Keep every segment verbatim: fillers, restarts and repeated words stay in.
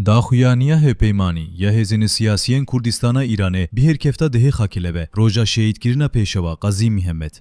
Daxuyaniya hevpeymanî ya hêzên siyasiyên Kurdistana Îranê bihêrkefta dehê Xakeleve, roja şehîdkirina Pêşewa Qazî Mihemed.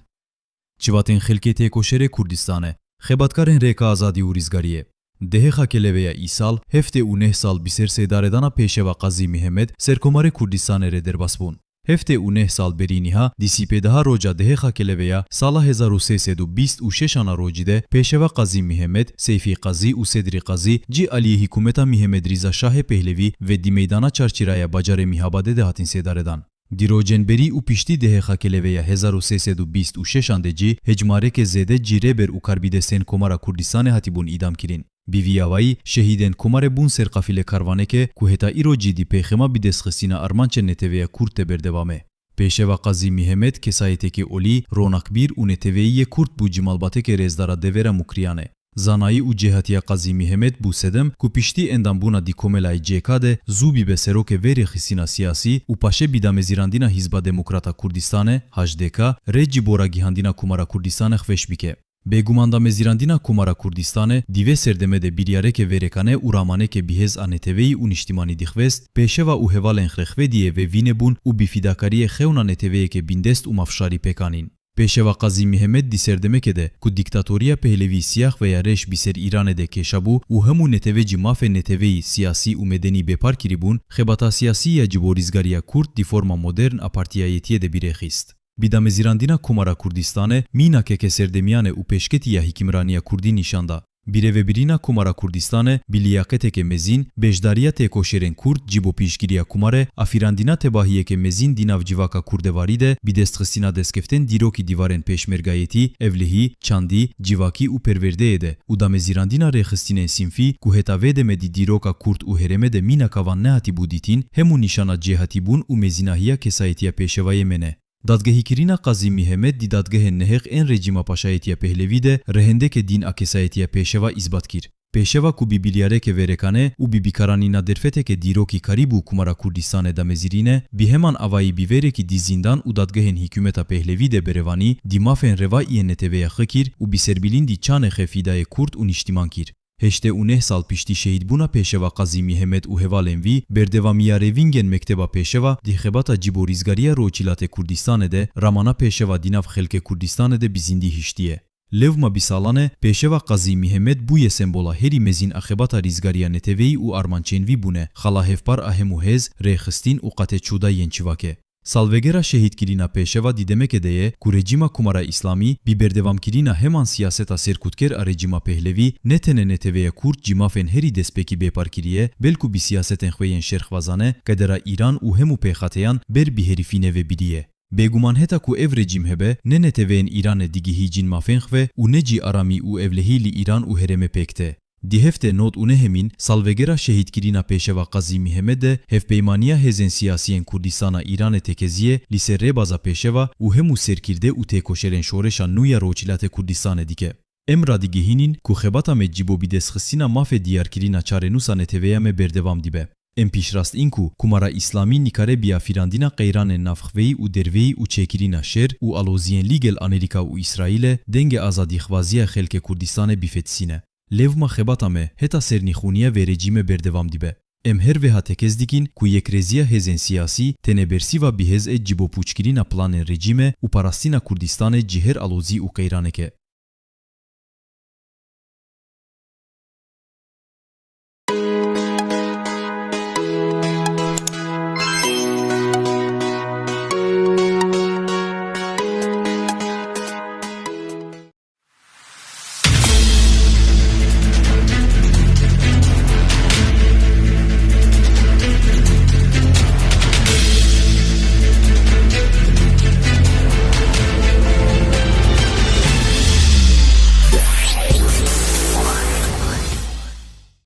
Civatên xelkê têkoşerê Kurdistanê, xebatkarên Rêka Azadî û Rîzgariyê. Dehê Xakeleveya îsal, heftê û neh sal bi ser sêdaredana Pêşewa Qazî Mihemed, Serkomarê Kurdistanê rê derbas bûn. Heftê û neh sal berî niha, di sîpêdeha roja dehê Xakeleveya sala hezar û sê sed û bîst û şeş ana rojî de, Pêşewa Qazî Mihemed, Seyfî Qazî û Sedrî Qazî cî aliyê hikûmeta Mihemed Rîza Şahê Pehlevî ve di meydana Çarçîraya bajarê Mîhabadê de hatin sêdaredan. Di rocên berî û piştî dehê Xakeleveya hezar û sê sed û bîst û şeş an de cî hecmareke zêde cî rêber û karbidestên Komara Kurdistanê hatibûn îdamkirin. Bi vî awayî, şehîdên Komarê bûn ser qafîle karvaneke ku heta îro cî di pêxema bidestxistina armançên neteweyê Kurd de berdewam e. Pêşewa Qazî Mihemed kesayetekê olî, ronakbîr û neteweyî yê Kurd bû cî malbateke rêzdara devera Mukriyan e. Zanayî û cêhatiya Qazî Mihemed bû sedem ku piştî endambûna di komelayê C K de zû bibe serokê vê rêxistina siyasî û paşê bi damezîrandina Hizba Demokrata Kurdistanê, H D K, rê cî bo ragihandina Komara Kurdistanê xweş bike. Bêguman damezîrandina Komara Kurdistanê di vê serdemê de biryareke vêrekane û ramaneke bihêz a neteweyî û niştimanî dixwest, Pêşewa û hevalên xwe xwediyê vevînebûn û bi fîdakariyê xewna neteweyeke bindest û mafşarî pêk anîn. Pêşewa Qazî Mihemed di serdemeke de ku dîktatoriya Pehlevî siyah veya reş bi ser Îranê de kêşabû û hemû netewê cî mafê neteweyî, siyasî û medenî bêpar kirîbûn, xebata siyasî ya cî bo rîzgariya Kurd di forma modern a partiyayetiyê de bi rê xist. Bi damezîrandina Komara Kurdistanê, mînakeke serdemiyane û pêşketî ya hikimraniya Kurdî nîşan da. Birêvebirîna Komara Kurdistanê bi liyaqeteke mezin, beşdariya têkoşerên Kurd cî bo piştgiriya Komarê, afirandina tebahiyeke mezin di nav civaka kurdevarî de, bidestxistina destkeftên dîrokî dîwarên pêşmergayetî, ewlehî, çandî, civakî û perwerdeyê de û damezîrandina rêxistinên sînfî ku heta vê demê di dîroka Kurd û herêmê de mînaka van nehatîbû dîtin, hemû nîşana cêhatîbûn û mezînahiya kesayetiya Pêşewayê mene. Dadgehîkirina Qazî Mihemed di dadgehên nehêq ên rejîma paşayetiya Pehlevî de rehendeke din a kesayetiya Pêşewa îsbat kir. Pêşewa ku bi biryareke vêrekane û bi bikaranîna derfeteke dîrokî karîbû Komara Kurdistanê damezirîne, bi heman avayî bi vêrekî di zîndan û dadgehên hikûmeta Pehlevî de berevanî, di mafên reva yên neteweyê xwe kir û bi serbilîndî çanê xwe fîdayê Kurd û niştiman kir. Heştê û neh sal piştî şehîdbûna Pêşewa Qazî Mihemed û hevalên vî, berdewamiya rêvîngên Mekteba Pêşewa di xebata cî bo rîzgariya Rojhilatê Kurdistanê de, ramana Pêşewa di nav xelkê Kurdistanê de bi zîndî hiştiye. Lewma bi salan e, Pêşewa Qazî Mihemed bûye sembola herî mezin a xebata rîzgariya neteweyî û armançên vî bûne, xala hevpar a hemû hêz, rêxistin û qatê çûda yên çivakê. Salvegera şehîdkirina Pêşewa di demeke de ye ku rejîma Komara Îslamî bi berdewamkirina heman siyaseta serkutker a rejîma Pehlevî ne tenê neteweyê Kurd cî mafên herî destpêkî bêpar kiriye, belku bi siyasetên xwe yên şerxwazane, qedera Îran û hemû pêxateyan ber bi herifînê ve biriye. Bêguman heta ku ev rejîm hebe, ne neteweyên Îranê digihîcîn mafên xwe û ne cî aramî û ewlehî li Îran û herêmê pêk tê. Di heftê nod û nehemîn salvegera şehîdkirina Pêşewa Qazî Mihemed de Hevpeymaniya Hêzên Siyasiyên Kurdistana Îranê tekeziyê li ser rêbaza Pêşewa û hemû serkirde û têkoşerên şoreşa nû ya Rojhilatê Kurdistanê dike. Em radigihînîn ku xebata me cî bo bidestxistina mafê diyarkirina çarenûsa neteweyê me berdewam dibe. Em piştrast în ku Komara Îslamî nikare bi afirandina qeyranên navxweyî û derveyî û çêkirina şer û aloziyên li gel Amerîka û Îsraîlê dengê azadîxwaziya xelkê Kurdistanê bifetisîne. Lewma xebata me heta sernîxûniya vê rejîmê berdewam dibe. Em her wiha tekez dikin ku yekrêziya hêzên siyasî tenê bersîva bihêz e cî bo pûçkirina planên rejîmê û parastina Kurdistanê cî her alozî û qeyraneke.